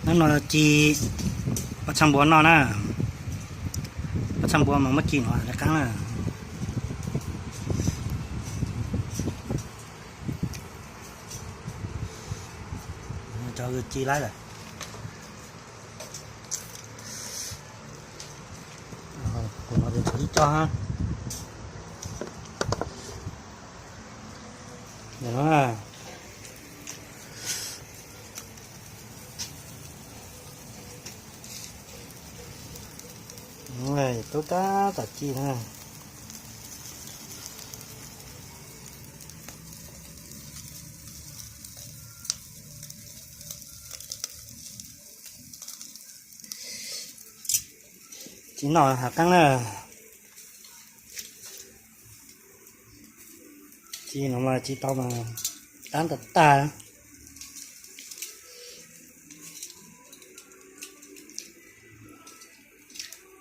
Hnub no ci pob txha npua noj na. Pob txha npua mas muab ci no lawv qaab na. Cov ci laib lawm. Kuv no tshuav ib co. Tub tab tom ci na. Ci noj hav qaab na. Ci no mas ci tau mas tab tom tag.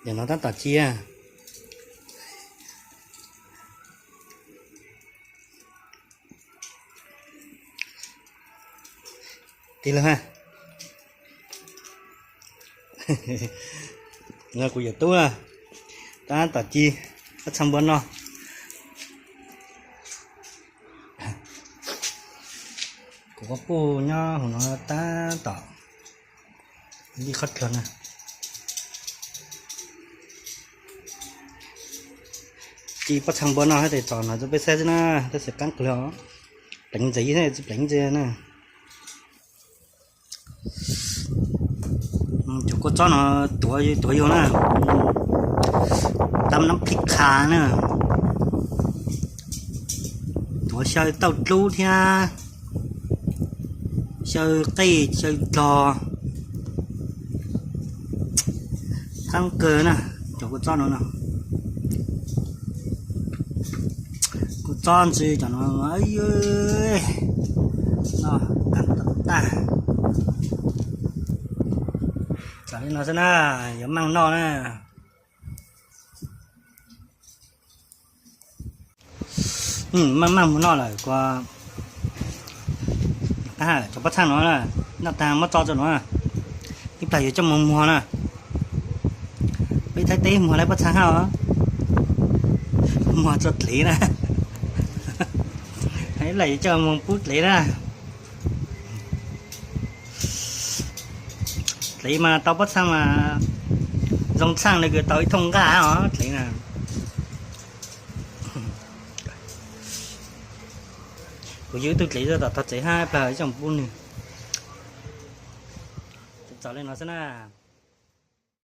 Yog no tab tom ci. Tig lawm ha. Kuv yawm tub na, tab tom ci pob txha npua noj. Kuv quas puj nyob hauv no tab tom li qhov dlawg na. Ci pob txha npua noj hab tes txom nyem rua peb saib xwb na, tab sis qaab kawg li os. Pleev ntxiv, tsi pleev ntxiv na. Cov kua txob no tuav, tuav yug na, tam nab phij qha na, tuav xyaw tauj dlub thiab xyaw qej xyaw dlog, qab kawg na. Cov kua txob no, kua txob ntsis cov no, noj qab tag. Txawm li no xwb na, yuav maaj noj na. Maaj maaj mus noj lawm kuv. Cov pob txha no noj tag muab tso rua nuav, ib plag yuav coj moog muag na. Peb Thaib teb muag lawm pob txha hab, muag rua dlev na. Ib plag yuav coj moog pub dlev na. Dlev mas tau pob txha mas zoo txhaaj le kws tau ib thooj nqaj os dlev na. Kuv yug ib tug dlev tom tog tsev hab plag coj pub nwg. Txaus le no xwb na.